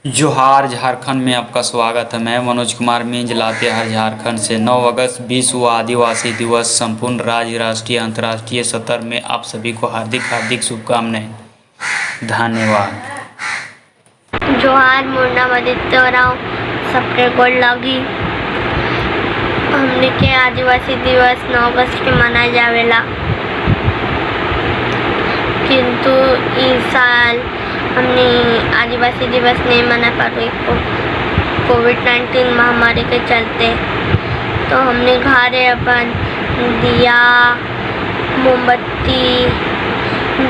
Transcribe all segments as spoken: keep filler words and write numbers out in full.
जोहार, झारखंड में आपका स्वागत है। मैं मनोज कुमार मिंज, लातेहार झारखंड से। नौ अगस्त विश्व आदिवासी दिवस, संपूर्ण राज्य, राष्ट्रीय, अंतर्राष्ट्रीय स्तर में आप सभी को हार्दिक, हार्दिक शुभकामनाएं। धन्यवाद। जोहार, मोर नाम आदित्य उराँव, सबके गोड़ लागी। हमनी के आदिवासी दिवस नौ अगस्त के मनाया जावेला, किंतु ई साल हमनी आदिवासी दिवस नहीं मना पाबे को-, कोविड नाइनटीन महामारी के चलते। तो हमनी घरे अपन दिया, मोमबत्ती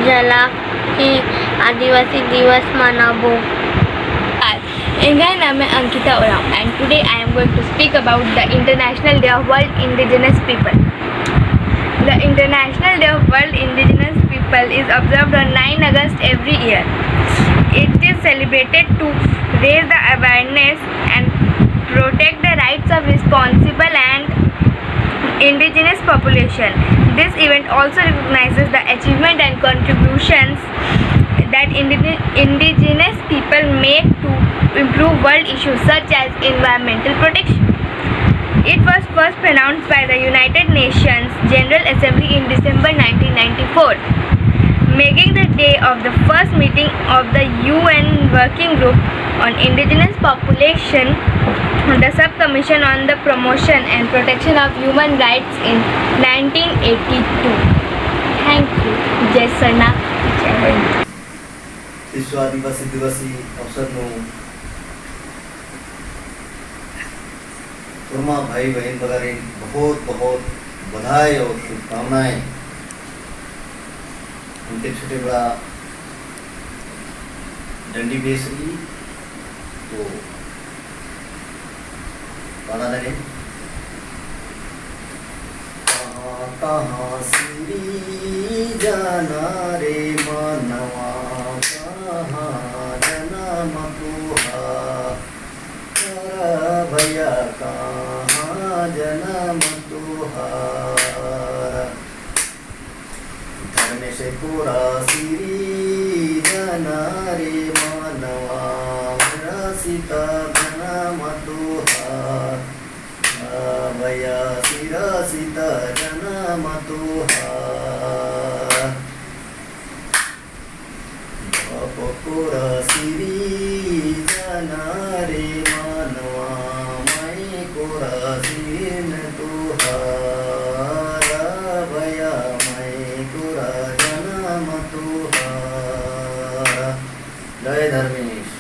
जला के आदिवासी दिवस मनाबो। Hi, एंग्है नामे अंकिता उराँव, and today I am going to speak about the International Day of World Indigenous People. The International Day of World Indigenous People is observed on nine August every year. It is celebrated to raise the awareness and protect the rights of responsible and indigenous population. This event also recognizes the achievement and contributions that indige-, indigenous people make to improve world issues such as environmental protection. It was first pronounced by the United Nations General Assembly in December nineteen ninety-four, making the day of the first meeting of the U N Working Group on Indigenous Population, the Sub-Commission on the Promotion and Protection of Human Rights in nineteen eighty-two. Thank you. जय सरना, जय हिंद। विश्व आदिवासी दिवस ही अवसर नू उर्मा भाई बहिन बगरिन बहुत बहुत बधाई और शुभकामनाएं। उनके छोटे बड़ा डंडी बेस रई, तो पाड़ा दरे। कहाँ कहाँ सिरिजना रे मनवा, कहाँ जनम तुहार। अरा भैया कहाँ जनम तुहार। धर्मेस कोरा सिरिजना रे मनवा, मेरा सीता जनम तुहार। अरा भैया सिरा सीता जनम तुहार। बाप कोरा सिरिजना रे मनवा, माई कोरा सिरिन तुहार। अरा भैया माई कोरा जनम तुहार। जय धर्मेस।